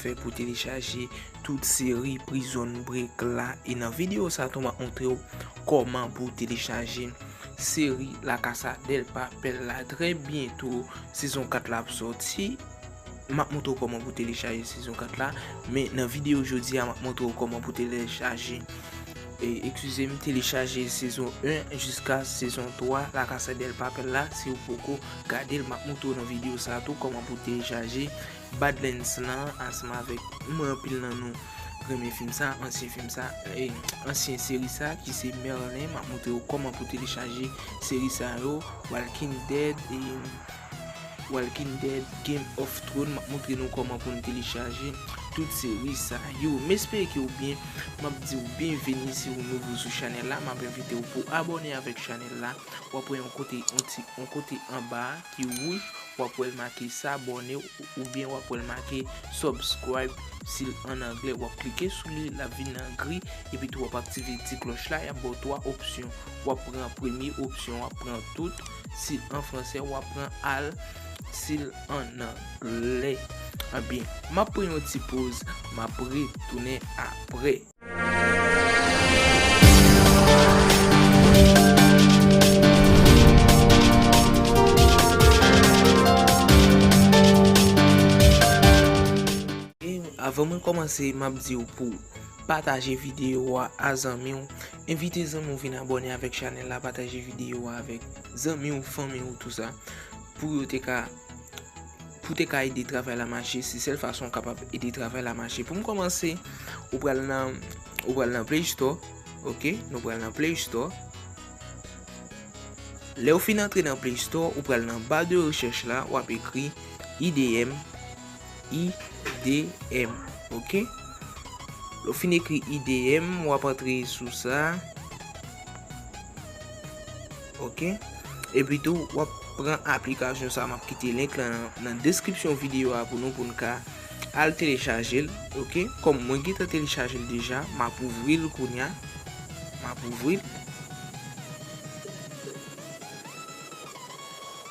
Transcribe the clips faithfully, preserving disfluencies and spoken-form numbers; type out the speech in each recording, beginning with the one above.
fè pou telechaje tout seri Prison Break la. E nan videyo sa tou, m ap montre w kòman pou telechaje seri La Casa del Papel la. Trè byento, sezon kat la ap sòti. M ap montre w kòman pou telechaje sezon kat la. Men nan videyo jodi a, m ap montre w kòman pou telechaje, e, eskize m, telechaje sezon en jiska sezon twa La Casa del Papel la. Si w poko gade l, m ap montre w nan videyo sa tou kòman pou telechaje Badlands lan, ansanm avèk, mwen, anpil nan nou renmen fim sa, ansyen fim sa, e, ansyen seri sa, ki se Merlin. M ap montre w kòman pou telechaje seri sa yo, Walking Dead, e, Walking Dead, Game of Thrones. M ap montre nou kòman pou n telechaje tout seri sa yo. M espere ke w byen. M ap di w byenveni si w nouvo sou chanèl la. M ap envite w pou abòne avèk chanèl la. W ap wè yon kote, yon ti, yon kote anba a ki wouj, w ap wè l make s'abonner oubyen w ap wè l make subscribe si l ann anglè. W ap klike sou li, l ap vin nan gri, epi tou w ap aktive ti klòch la, y ap ba w twa opsyon. W ap pran premye opsyon, w ap pran tout, si l an fransè, w ap pran all, si l ann anglè. Ebyen, m ap pran yon ti poz, m ap retounen apre. E avan mwen kòmanse, m ap di w pou pataje videyo a a zanmi w. Envite zanmi w vin abòne avèk chanèl la, pataje videyo a avèk zanmi w, fanmi w, tou sa, pou yo te ka pou te ka ede travay la mache, se sèl fason w kapab ede travay la mache. Pou m kòmanse, ou pral nan, ou pral nan Play Store, oke? Nou pral nan Play Store. Lè w fin antre nan Play Store, ou pral nan ba de rechèch la, w ap ekri I D M, I D M, oke? Lè w fin ekri I D M, w ap antre sou sa. Oke? Epi tou, w ap pran aplikasyon sa, m ap kite link lan nan, nan deskripsyon videyo a pou nou, pou n ka al telechaje l, oke? Kòm mwen gentan telechaje l deja, m ap ouvri l kounye a. M ap ouvri l.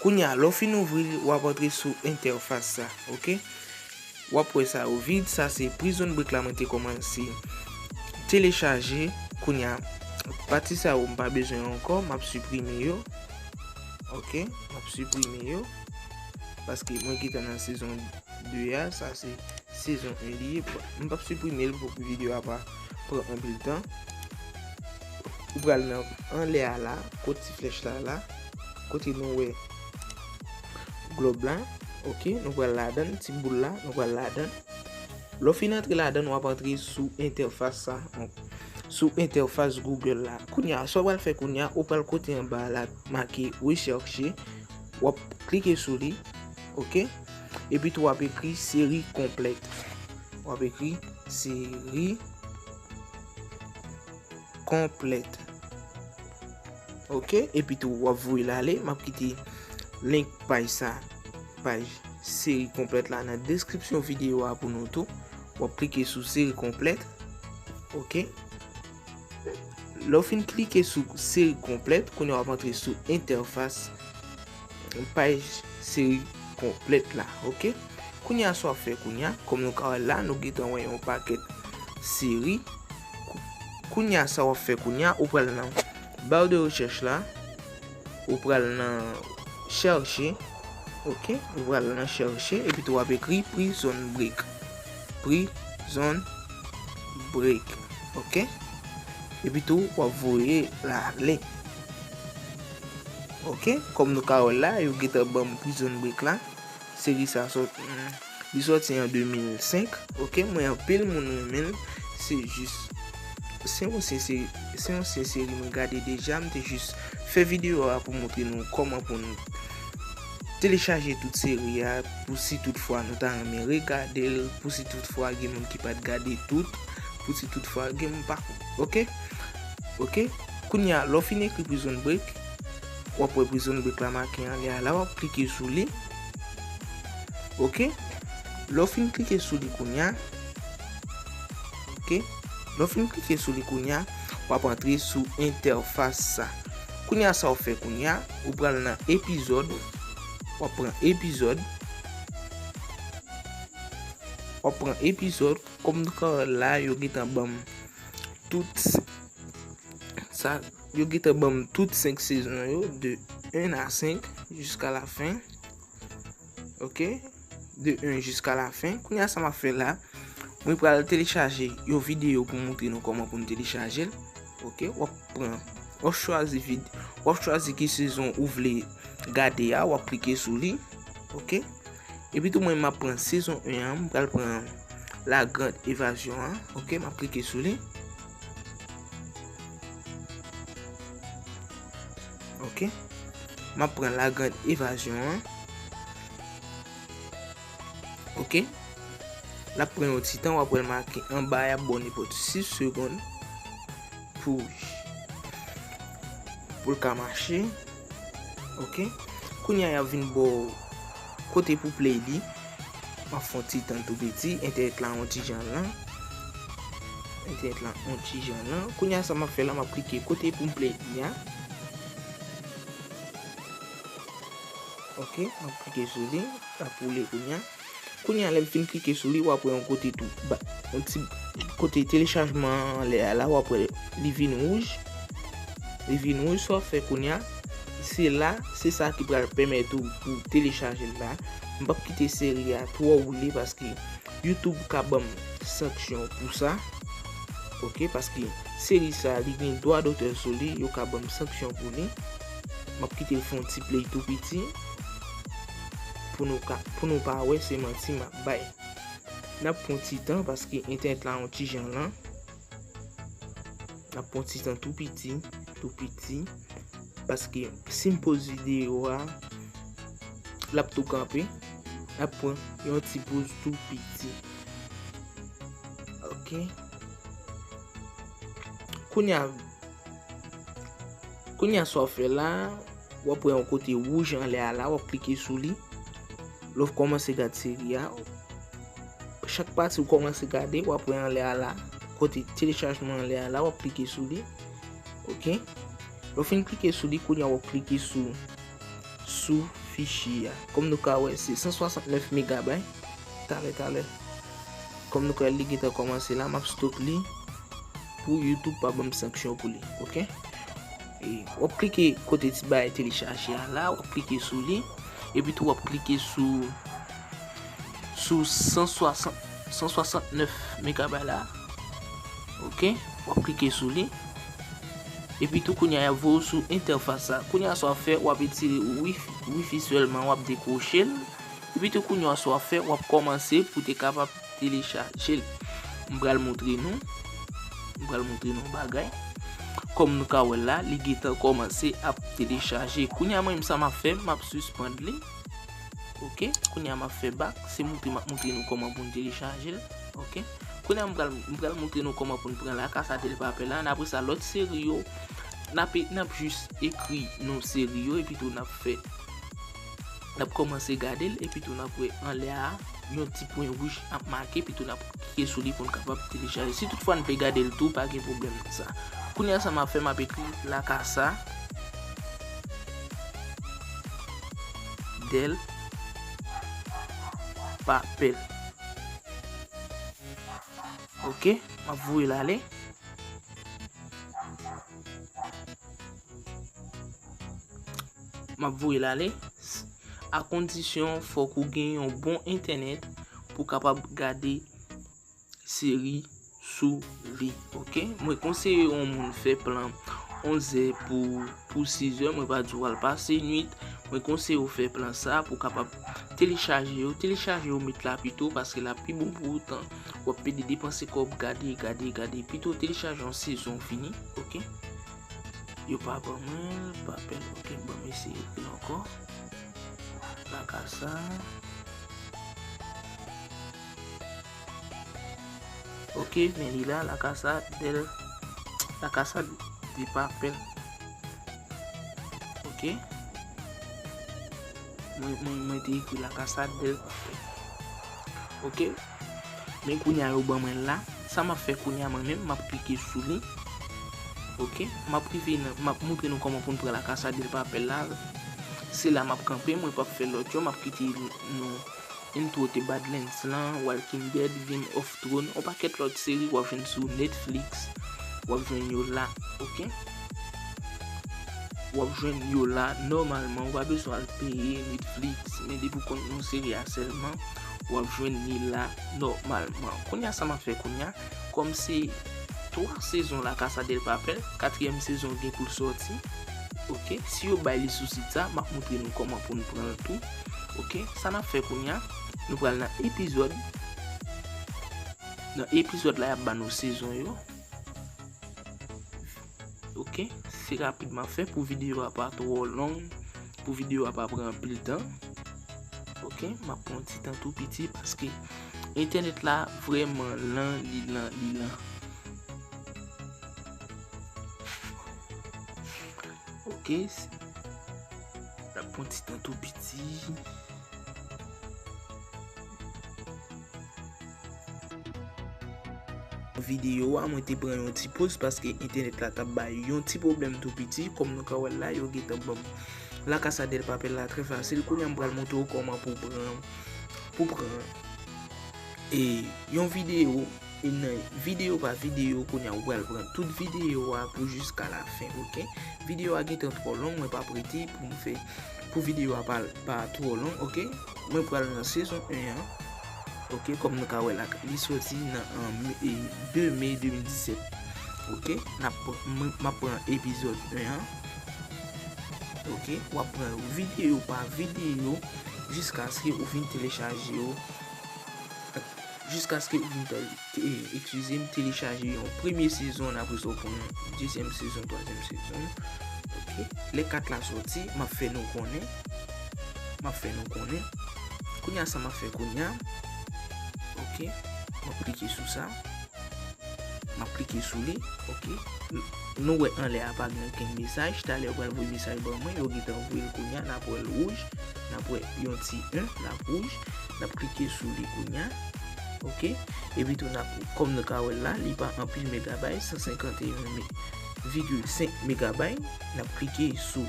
Kounye a, lè w fin ouvri l, w ap antre sou entèfas sa, oke? W ap wè sa yo vid, sa se Prison Break la mwen te kòmanse telechaje. Kounye a, pati sa yo m pa bezwen yo ankò, m ap siprime yo. Oke, m ap siprime yo. Paske mwen gentan nan sezon de a, sa se sezon en li ye. Bon, m p ap siprime l pou videyo a pa pran anpil tan. Ou pral nan anlè a la, kot ti flèch la la, kote nou wè glòb la, oke, nou pral ladan, ti boul la, nou pral ladan. Lè w fin antre ladan, w ap antre sou entèfas sa, sou entèfas Google la. Kounye a, sa w pral fè kounye a, ou pral kote anba la, make rechèche, w ap klike sou li, oke? Epi tou w ap ekri seri konplèt. W ap ekri seri konplèt. Oke, epi tou w ap voye l ale. M ap kite link paj sa, paj seri konplèt la nan deskripsyon videyo a pou nou tou. W ap klike sou seri konplèt. Oke. Lè w fin klike sou seri konplèt, kounye a w ap antre sou entèfas paj seri konplèt la, oke? Kounye a sa w ap fè kounye a, kòm nou ka wè la, nou gentan wè yon pakèt seri. Kou-, kounye a sa w ap fè kounye a, ou pral nan ba de rechèch la, ou pral nan chèche, oke? Ou pral nan chèche, epi tou w ap ekri Prison Break. Prison Break, oke? Epi tou w ap voye l ale. Oke, kòm nou ka wè la, yo gentan ban m Prison Break la. Seri sa sòt, mm, li sòti an de mil senk. Oke, mwen, anpil moun renmen l. Se jis, se yon ansyen seri, se yon ansyen seri mwen gade deja. M te jis fè videyo a pou montre nou kòman pou nou telechaje tout seri a, pou si tout fwa nou ta renmen regade l, pou si tout fwa gen moun ki pa t gade tout, pou si tout fwa gen moun pa, oke? Oke? Kounye a, lè w fin ekri Prison Break, w ap wè Prison Break la make anlè a la, w ap klike sou li. Oke? Lè w fin klike sou li kounye a, oke? Lè w fin klike sou li kounye a, w ap antre sou entèfas sa. Kounye a, sa w fè kounye a, ou pral nan epizòd, w ap pran epizòd. w ap pran epizòd, kòm nou ka wè la, yo gentan ban m tout sa, yo gentan ban m tout senk sezon yo, de en a senk, jiska la fen. Ok? De en jiska la fen. Kounye a sa m ap fè la, mwen pral telechaje yon videyo pou montre nou kòman pou n telechaje l. Ok? W ap pran, w ap chwazi vid-, w ap chwazi ki sezon ou vle gade a, w ap klike sou li. Ok? Epi tou mwen m ap pran sezon en an, m pral pran La Grande Évasion an. Ok? M ap klike sou li. Ok? M ap pran La Grande Évasion an. Ok? L ap pran yon ti tan, w ap wè l make anba a, y ap ba w nenpòt sis segonn pou, pou l ka mache. Ok? Kounye a, y ap vin ba w kote pou play li. M ap fè yon ti tan tou piti, entènèt la yon ti jan lan. Entènèt la yon ti jan lan. Kounye a, sa m ap fè la, m ap klike kote pou m play li a. Ok, m ap klike sou li, l ap woule kounye a. Kounye a, lè m fin klike sou li, w ap wè yon kote tou ba, yon ti kote telechajman an anlè a la, w ap wè li vin wouj. Li vin wouj, sa w ap fè kounye a, se la, se sa ki pral pèmèt ou pou telechaje l la. M p ap kite seri a twò woule paske YouTube ka ban m sanksyon pou sa. Ok, paske seri sa, li gen dwa dotè sou li, yo ka ban m sanksyon pou li. M ap kite l fè yon ti play tou piti pou nou ka, pou nou pa wè se manti m ap bay. N ap pran ti tan paske entènèt la yon ti jan lan. N ap pran ti tan tou piti, tou piti. Paske si m poz videyo a, l ap tou kanpe. N ap pran yon ti poz tou piti. Ok. Kounye a, kounye a sa w fè la, w ap wè yon kote wouj anlè a la, w ap klike sou li. Lè w kòmanse gad seri a, chak pati w kòmanse gade, w ap wè anlè a la, kote telechajman anlè a la, w ap klike sou li. Ok? Lè w fin klike sou li, kounye a w ap klike sou, sou fichye a. Kòm nou ka wè, se san swasantnèf megabayt. Talè, talè. Kòm nou ka wè, li gentan kòmanse la, m ap stop li pou YouTube pa ban m sanksyon pou li. Ok? E, w ap klike kote ti bagay telechaje a la, w ap klike sou li. Epi tou, w ap klike sou, sou san swasant, san swasantnèf megabayt la. Ok? W ap klike sou li. Epi tou, kounye a, y ap voye w sou entèfas sa. Kounye a, sa w ap fè, w ap etire wifi, wifi sèlman, w ap dekwoche l. Epi tou, kounye a, sa w ap fè, w ap kòmanse pou te kapab telechaje l. M pral montre nou. M pral montre nou bagay. Kòm nou ka wè la, li gentan kòmanse ap telechaje. Kounye a, mwen menm sa m ap fè, m ap sispann li. Ok, kounye a m ap fè bak. Se montre m ap montre nou kòman pou n telechaje l. Ok. Kounye a, m pral, m pral montre nou kòman pou n pran La Casa del Papel la. N apre sa, lòt seri yo, n ap, n ap jis ekri non seri yo, epi tou n ap fè N ap kòmanse gade l, epi tou n ap wè anlè a, yon ti pwen wouj ap make, epi tou n ap klike sou li pou n kapab telechaje. Si toutfwa n vle gade l tou, pa gen pwoblèm nan sa. Kounye a, sa m ap fè, m ap ekri La Casa del Papel. Ok, m ap voye l ale. M ap voye l ale. A kondisyon, fòk ou gen yon bon entènèt pou kapab gade seri sou li, ok? Mwen konseye yon moun fè plan onz è pou, pou sis è, mwen pa di w al pase nwit. Mwen konseye w fè plan sa pou kapab telechaje yo. Telechaje yo, met la pito, paske l ap pi bon pou ou tan w ap pèdi depanse kòb, gade, gade, gade. Pito telechaje yon sezon fini, ok? Yo pa ban mwen l, pa pèn, ok, ban m eseye ekri l ankò. La Casa. Ok, men li la, La Casa del, La Casa de Papel. Ok. Mwen, mwen, mwen te ekri La Casa del Papel. Ok. Men kounye a yo ban mwen l la. Sa m ap fè kounye a, mwen menm, m ap klike sou li. Ok. M ap rive nan, m ap montre nou kòman pou n pran La Casa del Papel la. Se la m ap kanpe, mwen p ap fè lòt jan, m ap kite nou Into the Badlands lan, Walking Dead, Game of Thrones, yon pakèt lòt seri w ap jwenn sou Netflix, w ap jwenn yo la, oke? W ap jwenn yo la nòmalman, ou pa bezwen al peye Netflix, men depi w konn yon seri a sèlman, w ap jwenn li la nòmalman. Kounye a sa m ap fè kounye a, kòm se twa sezon La Casa del Papel, katriyèm sezon gen pou l sòti. Oke, si yo bay li sou sit sa, m ap montre nou kòman pou n pran l tou. Oke, sa n ap fè kounye a, nou pral nan epizòd. Nan epizòd la, y ap ba nou sezon yo. Oke, se rapid m ap fè pou videyo a pa twò long, pou videyo a pa pran anpil tan. Oke, m ap pran yon ti tan tou piti paske entènèt la vrèman lan, li lan, li lan. Oke, s- m ap pran yon ti tan tou piti. Videyo a, mwen te pran yon ti poz paske entènèt la t ap bay yon ti pwoblèm tou piti. Kòm nou ka wè l la, yo gentan ban m La Casa del Papel la trè fasil. Kounye a, m pral montre w kòman pou pran, pou pran, e, yon videyo, e nan videyo pa videyo, kounye a, ou pral pran tout videyo a pou jiska la fen, oke? Videyo a gentan twò long, mwen p ap rete pou m fè, pou videyo a pa, pa twò long, oke? Mwen pral nan sezon en an. Oke, kòm nou ka wè la, li soti nan, an me, e, de me de mil disèt. Oke, n ap pran, mwen, m ap pran epizòd en an. Oke, w ap pran yo videyo pa videyo jiskaske ou fin telechaje yo. Jiskaske ou fin te-, te-, eskize m, telechaje yon premye sezon, apre sa w pran dezyèm sezon, twazyèm sezon. Oke, lè kat la soti, m ap fè nou konnen. M ap fè nou konnen. Kounye a, sa m ap fè kounye a. Oke, m ap klike sou sa. M ap klike sou li. Oke. N-, nou wè anlè a pa gen okenn mesaj. Talè yo pral voye mesaj ban mwen. Yo gentan voye l kounye a. N ap wè l wouj. N ap wè yon ti en l ap wouj. N ap klike sou li kounye a. Oke. Epi tou n ap, kòm nou ka wè l la, li pa anpil megabay, san senkanteyen me-, vigil senk megabay. N ap klike sou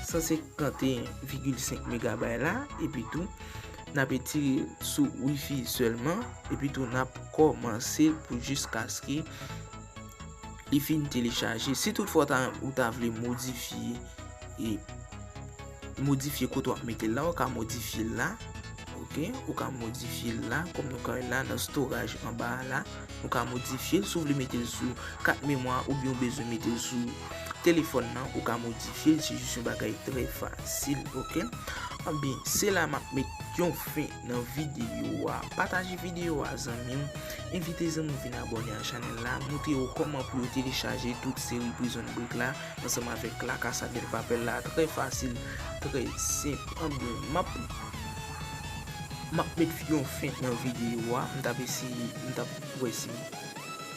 san senkanteyen vigil senk megabay la. Epi tou, n ap etire sou wifi sèlman, epi tou n ap kòmanse pou jiskaske li fin telechaje. Si toutfwa w ta, ou ta vle modifye, e modifye kote w ap mete l la, ou ka modifye l la. Oke, ou ka modifye l la, kòm nou ka wè la nan storage anba a la, nou ka modifye l. Si w vle mete l sou kat memwa oubyen w bezwen mete l sou telefòn nan, ou ka modifye l, se jis yon bagay trè fasil, oke? Anben, se la m ap met yon fen nan videyo a. Pataje videyo a zanmi w, envite zanmi w vin abòne a chanèl la, montre yo kòman pou yo telechaje tout seri Prison Break la ansanm avèk La Casa del Papel la, trè fasil, trè senp. Anben, m ap, m ap met yon fen nan videyo a, m t ap eseye, m t ap wè si,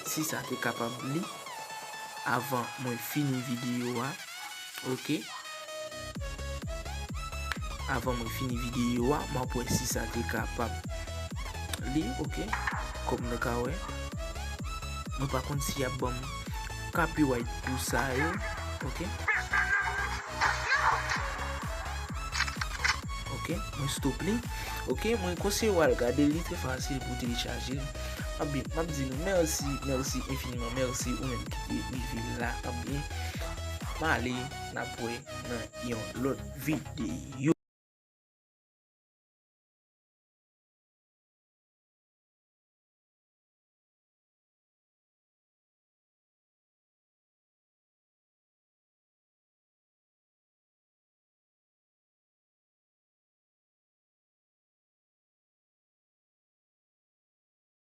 si sa te kapab li avan mwen fini videyo a. Oke. Avan mwen fini videyo a, m ap wè si sa te kapab li, oke. Kòm nou ka wè, mwen pa konn si y ap ban m copyright pou sa yo, oke. Oke, mwen stop li. Oke, mwen konseye w al gade l, li trè fasil pou telechaje l. Anben, m ap di nou mèsi, mèsi enfiniman, mèsi ou menm ki te rive la. Anben, m ale, n ap wè nan yon lòt videyo.